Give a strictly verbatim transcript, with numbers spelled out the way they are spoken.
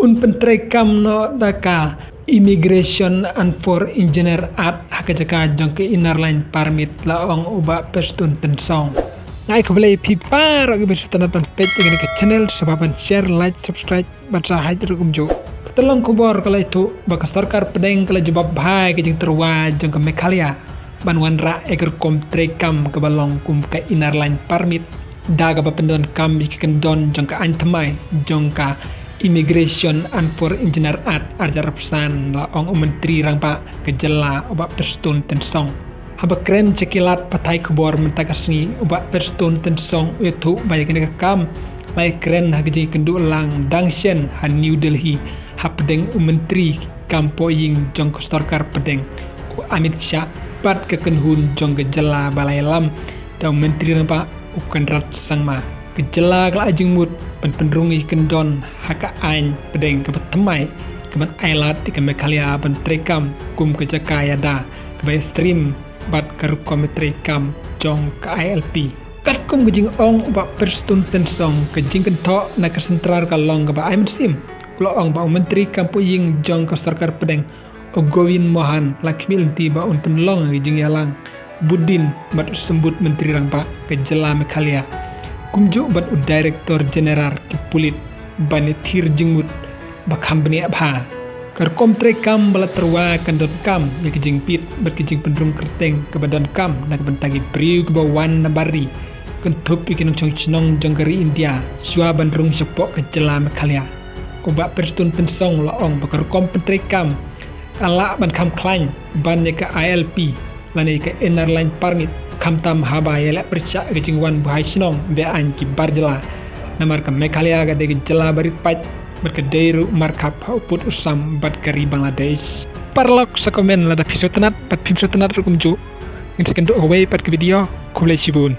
Un pyntreikam noh da ka Immigration and for Engineer Act ha ka jaka jong ka Inner Line Permit, la ong u Bah Prestone Tynsong. Nga ai khublei ïa phi baroh kiba sngewtynnat ban peit ïa kane ka channel, sngewbha ban share, like, subscribe bad sa hait ruh kumjuh. Ka tyllong khubor ka la ïathuh ba ka sorkar pdeng ka la jubab bha ïa ka jingtyrwa jong ka Meghalaya ban wanrah ïa ka rukom treikam kaba long kum ka Inner Line Permit, da kaba pyndonkam ïa ki kyndon jong ka aiñ thymmai jong ka Immigration and for Engineer Act ar hajar arphew san, la ong u Myntri Rangbah ka jylla u Bah Prestone Tynsong. Haba kren sha ki lad pathai khubor mynta ka sngi, u Bah Prestone Tynsong u ïathuh ba ïa kane ka kam la ïakren ha ka jingïakynduh lang dang shen ha New Delhi hapdeng u Myntri Kam Pohïing jong ka sorkar pdeng u Amit Shah bad ka kynhun jong ka jylla ba la ïalam da u Myntri Rangbah u Conrad Sangma. Ka jylla ka la ai jingmut ban pynrung ïa ki kyndon ha ka aiñ pdeng kaba thymmai, kaban ai lad ïa ka Meghalaya ban treikam kum ka jaka ïada kaba ïasyriem bad ka rukom treikam jong ka I L P. Katkum ka jingong u Bah Prestone Tynsong, ka jingkynthoh na ka Central ka long kaba ai mynsiem. U la ong ba u Myntri Kam Pohïing jong ka sorkar pdeng u Govind Mohan la khmih lynti ba un pynlong ïa ka jingïalang buddien bad u Symbud Myntri Rangbah ka jylla Meghalaya, kumjuh bad u Director General ki pulit ban ïathir jingmut ba kham bniah bha. Ka rukom treikam ba la tyrwa kan donkam ïa ka jingpeit bad ka jingpynrung kyrteng kaba donkam na ka bynta ki briew kiba wan na bar ri, kynthup ïa ki nongshong shnong jong ka ri India, shuwa ban rung shapoh ka jylla Meghalaya. U Bah Prestone Tynsong u la ong ba ka rukom pyntreikam ka lah ban kham khlaiñ ban ïa ka I L P lane ka Inner Line Permit, khamtam haba ïaleh pyrshah ka jingwan buhai shnong be-aiñ ki bar jylla. Namar ka Meghalaya ka dei ka jylla ba rit paid bad ka dei ruh markhap ha u pud u sam bad ka ri Bangladesh. Paralok, sa comment lada phi sngewtynnat bad phim sngewtynnat ruh kumjuh. Ngin sa ïakynduh ha kawei pat ka video. Khublei shibun.